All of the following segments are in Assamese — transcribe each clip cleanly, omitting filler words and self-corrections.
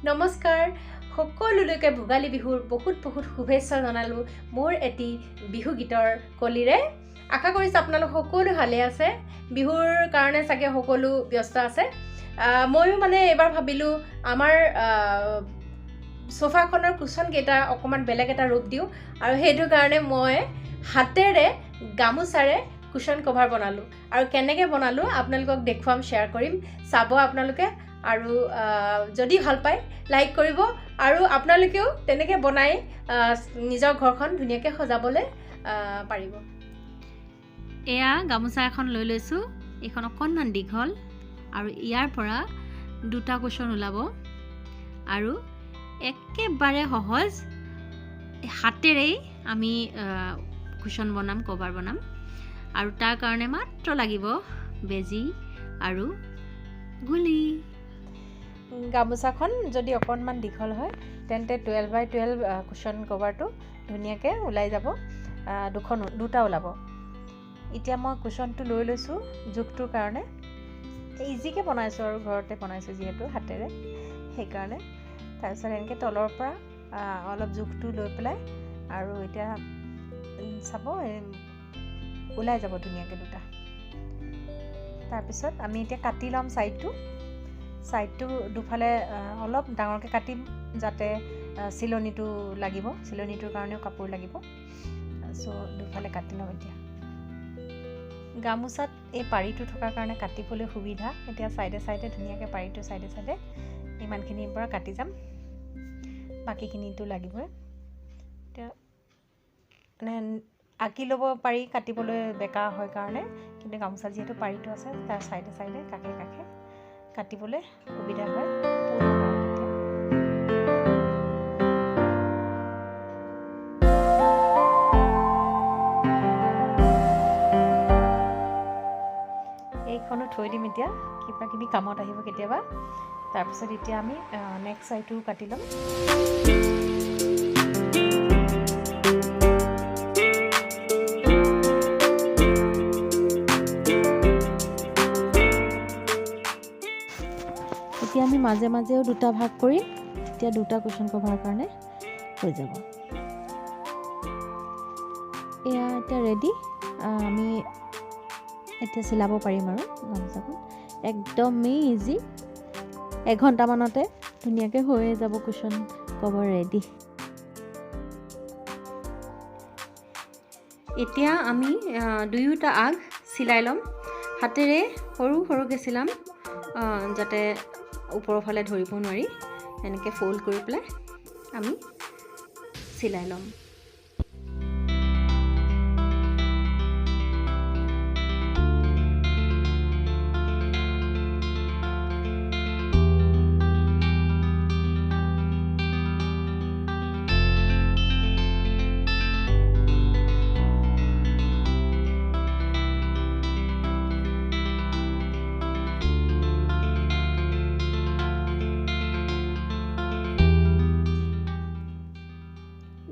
নমস্কাৰ সকলোলৈকে ভোগালী বিহুৰ বহুত বহুত শুভেচ্ছা জনালোঁ মোৰ এটি বিহু গীতৰ কলিৰে। আশা কৰিছোঁ আপোনালোক সকলো ভালে আছে। বিহুৰ কাৰণে চাগে সকলো ব্যস্ত আছে। ময়ো মানে এবাৰ ভাবিলোঁ আমাৰ সোফাখনৰ কুশ্যনকেইটা অকণমান বেলেগ এটা ৰূপ দিওঁ আৰু সেইটো কাৰণে মই হাতেৰে গামোচাৰে কুশ্যন কভাৰ বনালোঁ আৰু কেনেকৈ বনালোঁ আপোনালোকক দেখুৱাম, শ্বেয়াৰ কৰিম, চাব আপোনালোকে। আৰু যদি ভাল পায় লাইক কৰিব আৰু আপোনালোকেও তেনেকৈ বনাই নিজৰ ঘৰখন ধুনীয়াকৈ সজাবলৈ পাৰিব। এয়া গামোচা এখন লৈ লৈছোঁ, এইখন অকণমান দীঘল আৰু ইয়াৰ পৰা দুটা কুশ্যন ওলাব আৰু একেবাৰে সহজ হাতেৰেই আমি কুশ্যন বনাম, কভাৰ বনাম। আৰু তাৰ কাৰণে মাত্ৰ লাগিব বেজী আৰু গুলি। গামোচাখন যদি অকণমান দীঘল হয় তেন্তে 12x12 cushion কভাৰটো ধুনীয়াকৈ ওলাই যাব, দুখন দুটা ওলাব। এতিয়া মই কুশ্যনটো লৈ লৈছোঁ জোখটোৰ কাৰণে, ইজিকৈ বনাইছোঁ আৰু ঘৰতে বনাইছোঁ যিহেতু হাতেৰে, সেইকাৰণে। তাৰপিছত এনেকৈ তলৰ পৰা অলপ জোখটো লৈ পেলাই আৰু এতিয়া চাব ওলাই যাব ধুনীয়াকৈ দুটা। তাৰপিছত আমি এতিয়া কাটি ল'ম ছাইডটো। ছাইডটো দুফালে অলপ ডাঙৰকৈ কাটিম যাতে চিলনিটো লাগিব, চিলনিটোৰ কাৰণেও কাপোৰ লাগিব। চ' দুফালে কাটি ল'ম। এতিয়া গামোচাত এই পাৰিটো থকাৰ কাৰণে কাটিবলৈ সুবিধা। এতিয়া ছাইডে ছাইডে ধুনীয়াকৈ পাৰিটো ছাইডে ছাইডে ইমানখিনিৰ পৰা কাটি যাম, বাকীখিনিতো লাগিবই। এতিয়া মানে আঁকি ল'ব পাৰি কাটিবলৈ বেকা হয় কাৰণে, কিন্তু গামোচা যিহেতু পাৰিটো আছে তাৰ ছাইডে ছাইডে কাষে কাষে কাটিবলৈ সুবিধা হয়। এইখনো থৈ দিম এতিয়া, কিবা কিবি কামত আহিব কেতিয়াবা। তাৰপিছত এতিয়া আমি নেক্সট ছাইডটোও কাটি ল'ম। এতিয়া আমি মাজে মাজেও দুটা ভাগ কৰিম, তেতিয়া দুটা কুশ্যন কভাৰ কাৰণে হৈ যাব। এয়া এতিয়া ৰেডি, আমি এতিয়া চিলাব পাৰিম আৰু গামোচাখন একদমেই ইজি, এঘণ্টামানতে ধুনীয়াকৈ হৈয়ে যাব কুশ্যন কভাৰ ৰেডি। এতিয়া আমি দুয়োটা আগ চিলাই ল'ম, হাতেৰে সৰু সৰুকৈ চিলাম যাতে ওপৰৰ ফালে ধৰিব নোৱাৰি। এনেকৈ ফ'ল্ড কৰি পেলাই আমি চিলাই ল'ম।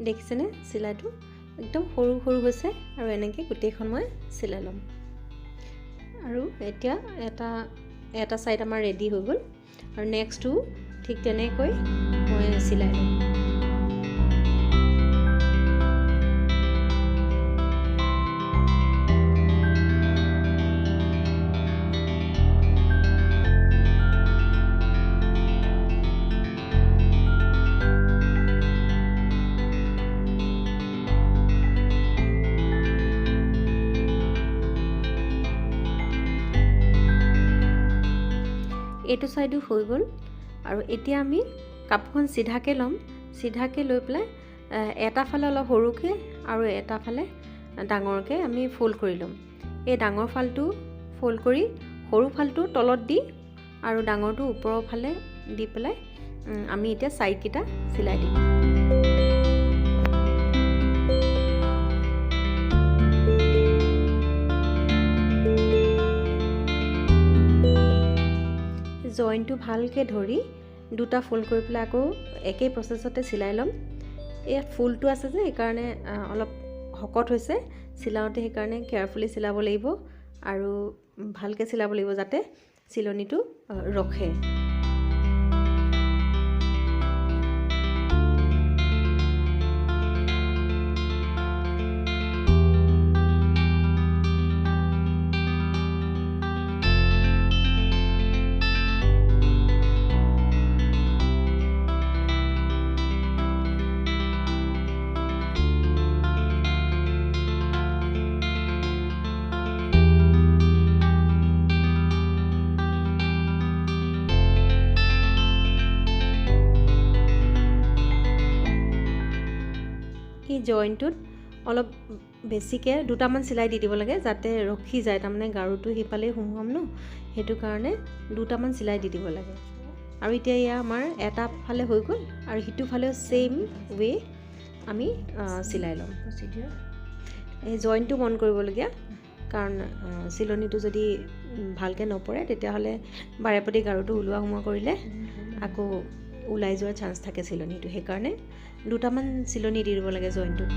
দেখিছেনে চিলাইটো একদম সৰু সৰু হৈছে আৰু এনেকৈ গোটেইখন মই চিলাই ল'ম। আৰু এতিয়া এটা এটা ছাইড আমাৰ ৰেডি হৈ গ'ল আৰু নেক্সটটো ঠিক তেনেকৈ মই চিলাই ল'ম। এইটো ছাইডো হৈ গ'ল আৰু এতিয়া আমি কাপোৰখন চিধাকৈ ল'ম। চিধাকৈ লৈ পেলাই এটা ফালে অলপ সৰুকৈ আৰু এটা ফালে ডাঙৰকৈ আমি ফ'ল্ড কৰি ল'ম। এই ডাঙৰ ফালটো ফ'ল্ড কৰি সৰু ফালটো তলত দি আৰু ডাঙৰটো ওপৰৰ ফালে দি পেলাই আমি এতিয়া ছাইডকেইটা চিলাই দিম। জইনটো ভালকৈ ধৰি দুটা ফ'ল্ড কৰি পেলাই আকৌ একেই প্ৰচেছতে চিলাই ল'ম। ইয়াত ফুলটো আছে যে সেইকাৰণে অলপ শকত হৈছে চিলাওঁতে, সেইকাৰণে কেয়াৰফুলি চিলাব লাগিব আৰু ভালকৈ চিলাব লাগিব যাতে চিলনিটো ৰখে। জইণ্টটোত অলপ বেছিকৈ দুটামান চিলাই দি দিব লাগে, যাতে ৰখি যায়। তাৰমানে গাৰুটো সিফালেই সোমোৱাম ন, সেইটো কাৰণে দুটামান চিলাই দি দিব লাগে। আৰু এতিয়া এয়া আমাৰ এটা ফালে হৈ গ'ল আৰু সিটো ফালেও ছেইম ৱে আমি চিলাই ল'ম। এই জইণ্টটো মন কৰিবলগীয়া, কাৰণ চিলনিটো যদি ভালকৈ নপৰে তেতিয়াহ'লে বাৰে প্ৰতি গাৰুটো ওলোৱা সোমোৱা কৰিলে আকৌ ওলাই যোৱাৰ চান্স থাকে চিলনিটো। সেইকাৰণে দুটামান চিলনি দি দিব লাগে জইণ্টটোত।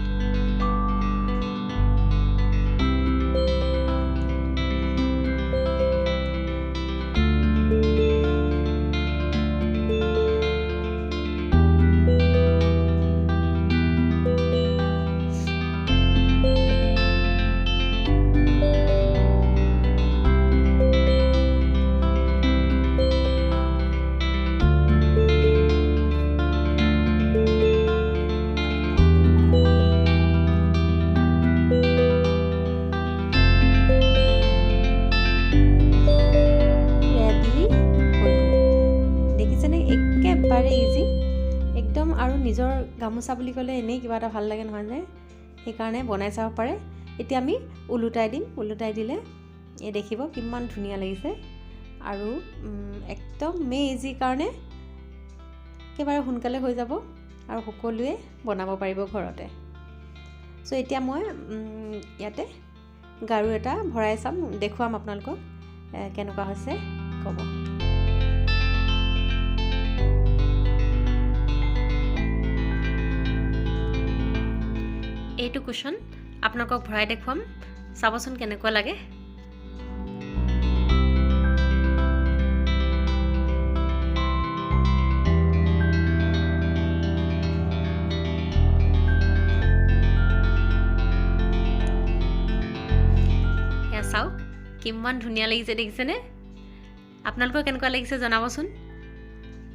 একেবাৰে ইজি একদম। আৰু নিজৰ গামোচা বুলি ক'লে এনেই কিবা এটা ভাল লাগে নহয় নে, সেইকাৰণে বনাই চাব পাৰে। এতিয়া আমি ওলোটাই দিম। ওলোটাই দিলে এই দেখিব কিমান ধুনীয়া লাগিছে। আৰু একদমেই ইজি কাৰণে একেবাৰে সোনকালে হৈ যাব আৰু সকলোৱে বনাব পাৰিব ঘৰতে। চ' এতিয়া মই ইয়াতে গাৰু এটা ভৰাই চাম, দেখুৱাম আপোনালোকক কেনেকুৱা হৈছে ক'ব। এইটো কুশ্যন আপোনালোকক ভৰাই দেখুৱাম, চাবচোন কেনেকুৱা লাগে। এয়া চাওক কিমান ধুনীয়া লাগিছে, দেখিছেনে? আপোনালোকৰ কেনেকুৱা লাগিছে জনাবচোন।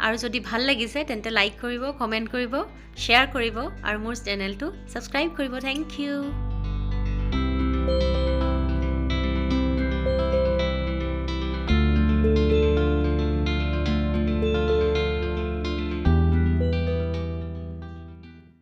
আৰু যদি ভাল লাগিছে তেন্তে লাইক কৰিব, কমেণ্ট কৰিব, শ্বেয়াৰ কৰিব আৰু মোৰ চেনেলটো ছাবস্ক্ৰাইব কৰিব। Thank you.